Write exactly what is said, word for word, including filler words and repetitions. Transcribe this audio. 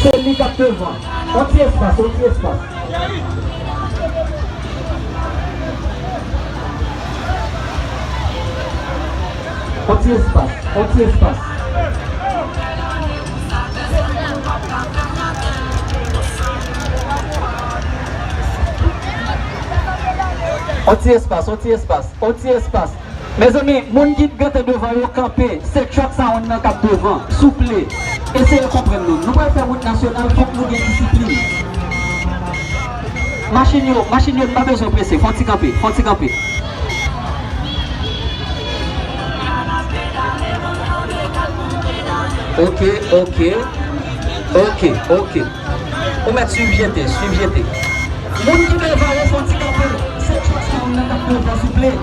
Se li k ap devan. On ti espas, on ti espas. On ti espas, on ti espas. On ti espas, on ti espas, on ti espas. Mezanmi, moun ki t gentan devan yo kanpe, se Truck Sound nan k ap devan. Souple, eseye konprann nou. Nou pral fè wout nasyonal, fòk nou gen disiplin. Machin yo, machin yo, n pa bezwen prese. Fè on ti kanpe, fè on ti kanpe. Ok, ok. Ok, ok. Ou mèt swiv jete, swiv jete. Moun ki devan yo, fè on ti kanpe. Se Truck Sound nan k ap devan, souple.